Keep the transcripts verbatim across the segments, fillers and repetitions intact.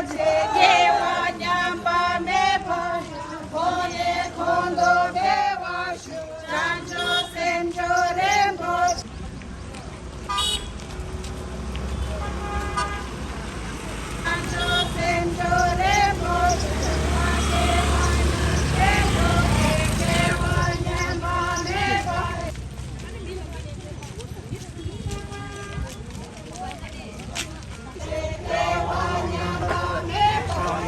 སྐྱེ་བ་ཉམས་པ་མེད་པ། ཁོང་ནས་ཁོང་དུ་འཕེལ་བར་ཤོག་བྱང་ཆུབ་སེམས་མཆོག་རིན་པོ་ཆེ། བྱང་ཆུབ་སེམས་མཆོག་རིན་པོ་ཆེ། སྐྱེ་བ་ཉམས་པ་མེད་པ།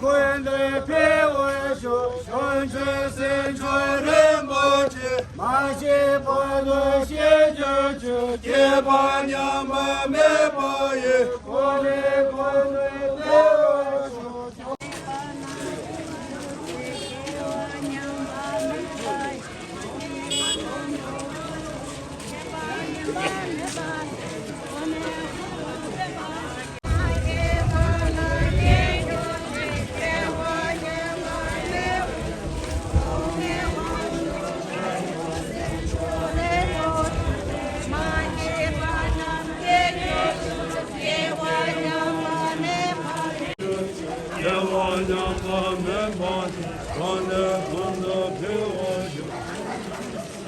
ཀུན་ཏུ་འཕེལ་བར་ཤོག་བྱང་ཆུབ་སེམས་མཆོག་རིན་པོ་ཆེ། མ་སྐྱེས་བར་དུ་སྐྱེ་གྱུར་ཅིག་སྐྱེས་པ་ཉམས་པ་མེད་པ་ཡི། ཀུན་ནས་ཀུན་ཏུ་འཕེལ་བར་ཤོག་སྐྱེ་བ་ཉམས་པ་མེད་པ་ཞིག་གང་ནས་གང་དུ་འཕེལ་བར་ཤོག་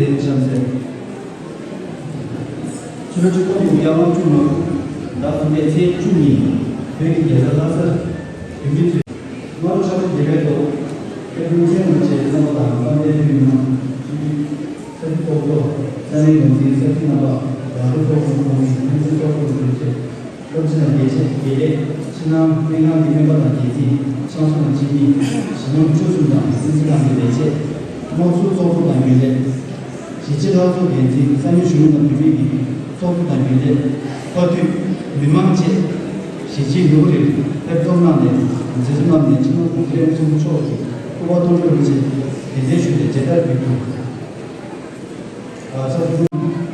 དེ་བྱམས་བརྩེ། ཕྱི་ལོ་ཆིག་སྟོང་དགུ་བརྒྱ་ལྔ་བཅུ་ལོར་ཟླ་གསུམ་པའི་ཚེས་བཅུ་ཉིན་བོད་ཀྱི་རྒྱལ་ས་ལྷ་སར་བོད་མི་ཚོས་སྔ་དྲོ་ཕྱག་ཚོད་བརྒྱད་པའི་ཐོག་སྐྱབས་མགོན་ཚེ་རིང་མ་ཆེན་བསམ་པ་དང་དཔལ་ལྡན་བོད་མི་མང་སྤྱི་འཐུས་ས་འཐུས་ཚོགས་གཙོ། ས་གནས་འགོ་འཛིན་ས་འཐུས་རྣམ་པ། རང་རེ་ཚོགས་ཁོངས་ཚོགས་མི། ཕན་ཚུན་ཚོགས་གཙོ་གཙོས་བཅས། སློབ་ཆེན་དང་དགེ་ཆེ་དགེ་ལས། ཕྱི་ནང་སྨན་ཁང་གི་སྨན་པ་དང་འགན་འཛིན། ཚོགས་ཆུང་དང་འཆད་ཉན། གཞི་ནོར་བཅུ་གསུམ་དང་སྲིད་འཛིན་ཁང་གི་ལས་བྱེད། དམངས་གཙོ་ཚོགས་གཙོ་དང་རྒྱུན་ལས། གཞིས་བྱེས་སླར་གསོ་འགན་འཛིན། ས་གནས་གཞོན་ནུ་དང་བུད་མེད་ཀྱི་ཚོགས་གཙོ་དང་རྒྱུན་ལས། དཔའ་ཐུལ། མི་མང་བཅས་གཞིས་བྱེས་ཡུ་གུར་རིར་ཕེབས་འཛོམས་གནང་ནས་མཛད་གཙོ་རྣམས་ནས་སྤྱི་ནོར་གོང་ས་སྐྱབས་མགོན་ཆེན་པོ་མཆོག་གི་སྐུ་པར་མཐོང་གྲོལ་གྱི་ཆེད་དད་རྫས་ཞུས་ཏེ་མཇལ་དར་ཕུལ་དགོས།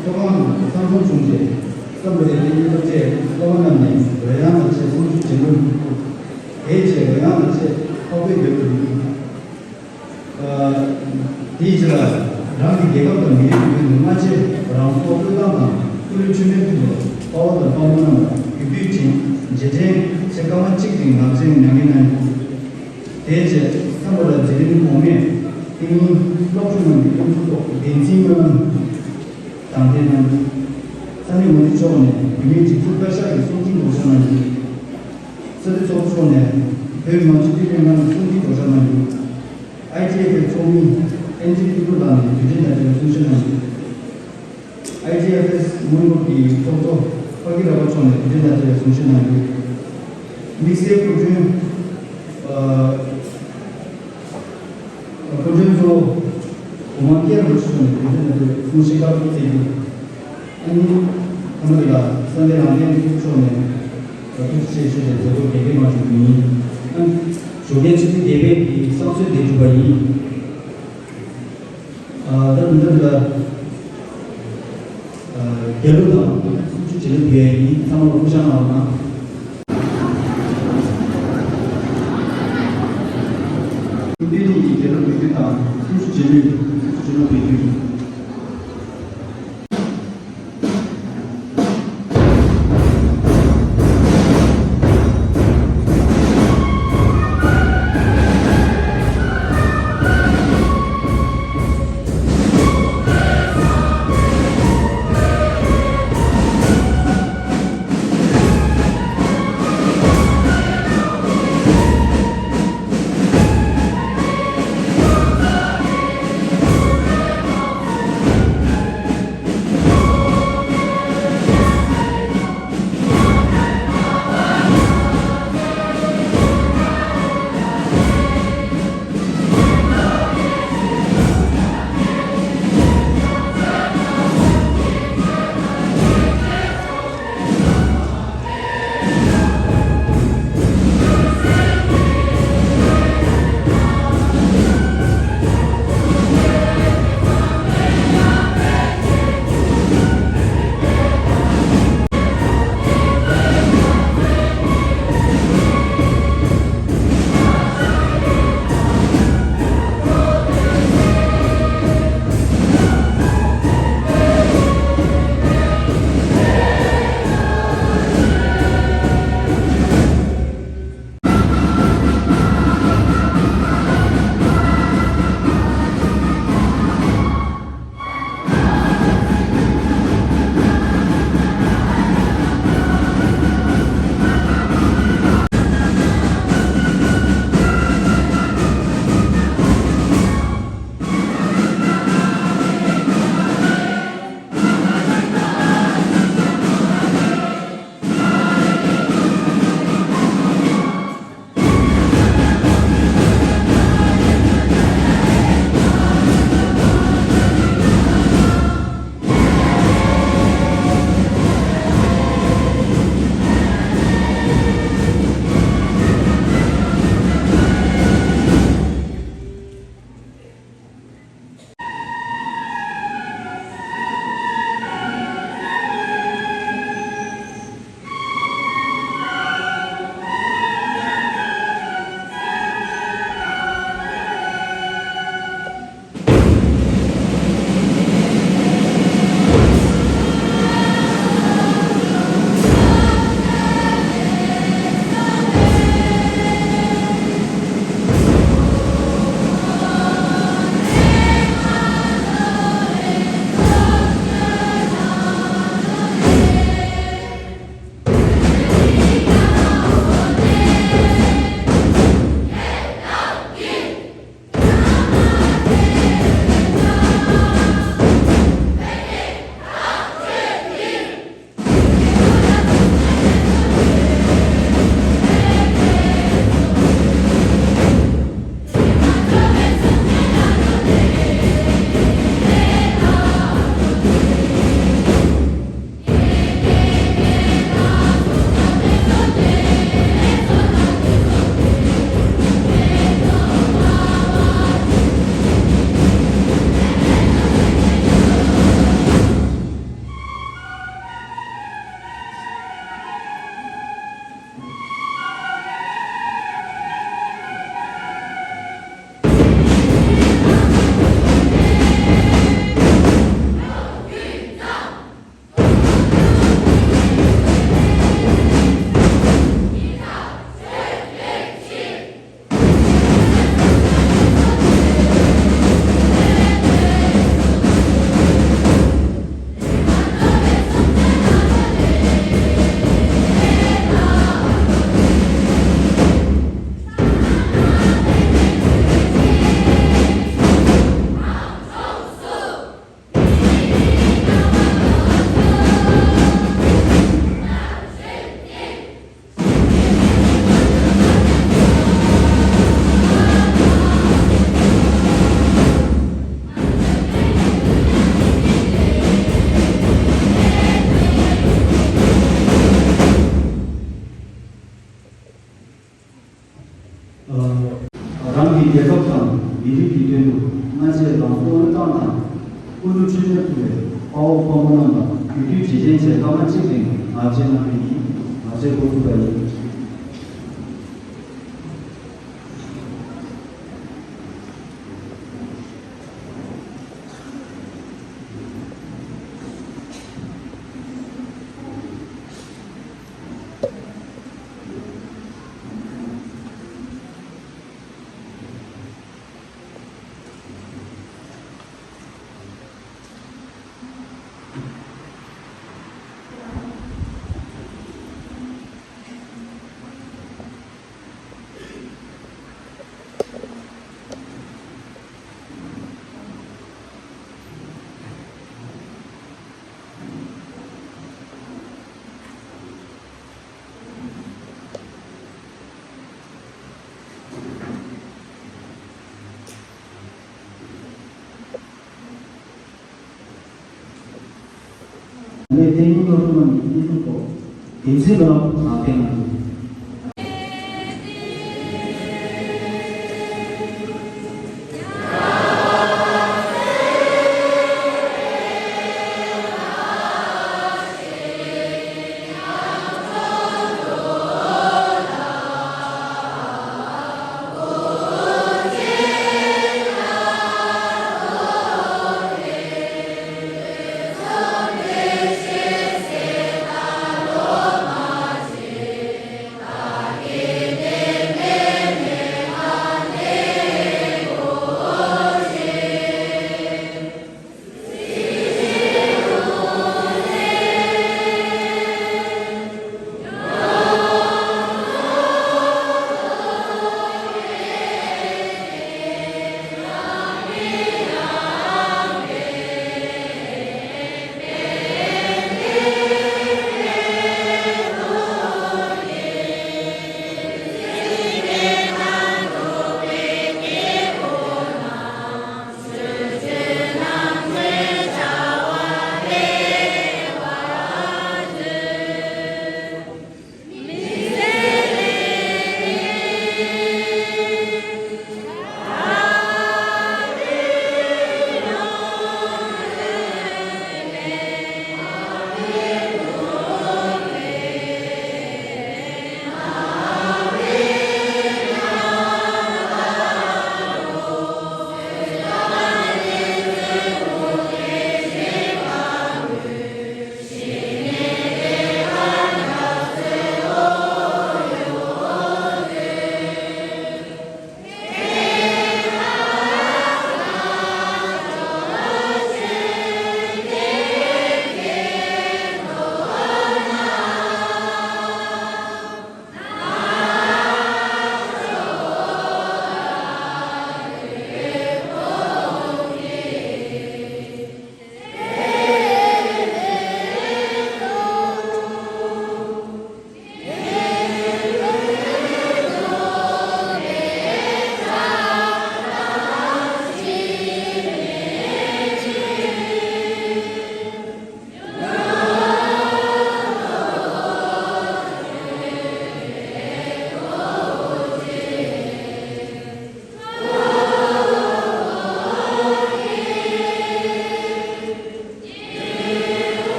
ཚོགས་ཁང་ནང་ཚང་འཛོམས་བྱུང་རྗེས། སྐབས་འདིར་བསྟན་འཛིན་སློབ་གྲྭའི་སློབ་མ་རྣམས་ནས་རོལ་དབྱངས་དང་བཅས་གསུང་ཆོས་སྦྱིན་པ་ཕུལ། དེའི་རྗེས་རོལ་དབྱངས་དང་བཅས་འཕགས་པའི་མདུན་དུ་ཕུལ། དེའི་རྗེས་ལ་རང་གི་རྒྱལ་ཁབ་དང་མི་རིགས་ཀྱི་ངོས་ནས་སྔ་རྗེས་རང་སྲོག་བློས་བཏང་དང་སྐུ་ལུས་མཆོད་མེར་ཕུལ་བའི་དཔའ་བོ་དང་དཔའ་མོ་རྣམས་ལ་གུས་འདུད་ཅན་རྗེས་དྲན་ཆེད་སྐར་མ་གཅིག་རིང་ལམ་སེང་མྱ་ངན་གནང་ཡོད། དེའི་རྗེས་མཚམས་པ་ལ་འཛིན་རིམ་གོང་མས་ཏིང་ངེ་འཛིན་སློབ་ཕྲུག་རྣམས་ཀྱི་སྐུ་མདུན་ཐོག་བདེན་ཚིག་སྨོན་ལམ་དང་ལྡན་གནང་། ས་གནས་འགོ་འཛིན་མཆོག་ནས་བོད་མིའི་སྒྲིག་འཛུགས་བཀའ་ཤག་གི་གསུང་འཕྲིན་སྒྲོག་སྦྱང་གནང་ཡོད། ས་འཐུས་ཚོགས་གཙོ་མཆོག་ནས་བོད་མི་མང་སྤྱི་འཐུས་ལྷན་ཁང་གི་གསུང་འཕྲིན་སྒྲོག་སྦྱང་གནང་ཡོད། ཨའི་ཊི་ཨེཕ་ཨེས་ཚོགས་མི་ཨེན་ཇི་ཀུན་ལྷུན་ལགས་ནས་དུས་དྲན་དང་འབྲེལ་བའི་གསུང་བཤད་གནང་ཡོད། ཨའི་ཊི་ཨེཕ་ཨེས་སྔོན་འགོག་གི་ཚོགས་གཙོ་ ཕ་གི་ར་བ་མཆོག་ནས་དེ་འདྲའི་ན་དེ་བའི་གསུང་བཤད་གནང་རྒྱུ། དམིགས་བསལ་སྐུ་མགྲོན། ཨ། སྐུ་མགྲོན་གཙོ་བོ་གོང་མ་སྐྱབས་རྗེ་མཆོག་ནས་དེ་འདྲའི་ན་དེ་བའི་གསུང་བཤད་ཁག་ཏུ་བསྩལ་རྒྱུ། ཨ་ནི། ཐ་མ་དེ་ལ་ས་གནས་རང་བདེན་ཚོགས་ཆུང་ནས་ཐུགས་རྗེ་ཆེ་ཞུས་ཏེ་མཛད་སྒོ་རྒྱས་འགྱུར་གནང་བྱུང་རྒྱུ་ཡིན། ཨ་ནི། ཞོགས་ཀའི་ཆུ་ཚོད་བརྒྱད་པའི་གི་བསང་གསོལ་འདེབས་གྲུབ་པ་ཡིན། ཨ། ད་དུང་ད་ལ། ཨ། རྒྱལ་གླུ་དང་གསུང་ཆོས་འབྲེལ་གླུ་ཕུལ་ཡ་ཡིན། ཚང་མ་ལ་སྐུ་བཞག་གནང་རོགས་གནང་། བསྟན་འཛིན་གྱི་རྒྱལ་གླུ་འབུལ་རྒྱུ་དང་གསུང་ཆོས་འབྲེལ་གླུ། གསུང་ཆོས་འབྲེལ་གླུ་འབུལ་རྒྱུ། ང་གཅིག་རེད། ང་བཅས་རྣམ་པས་ཡིན། ང་བཅས་འགོ་ཚུགས་པ་ཡིན། ངས་བསྟན་ཡུལ་སློབ་ཕྲུག་རྣམས་ཀྱི་སྐུ་གཟུགས་ཐོག་འགན་འཛིན་སློབ་མ་དང་བསྟན་གནང་རྒྱུ།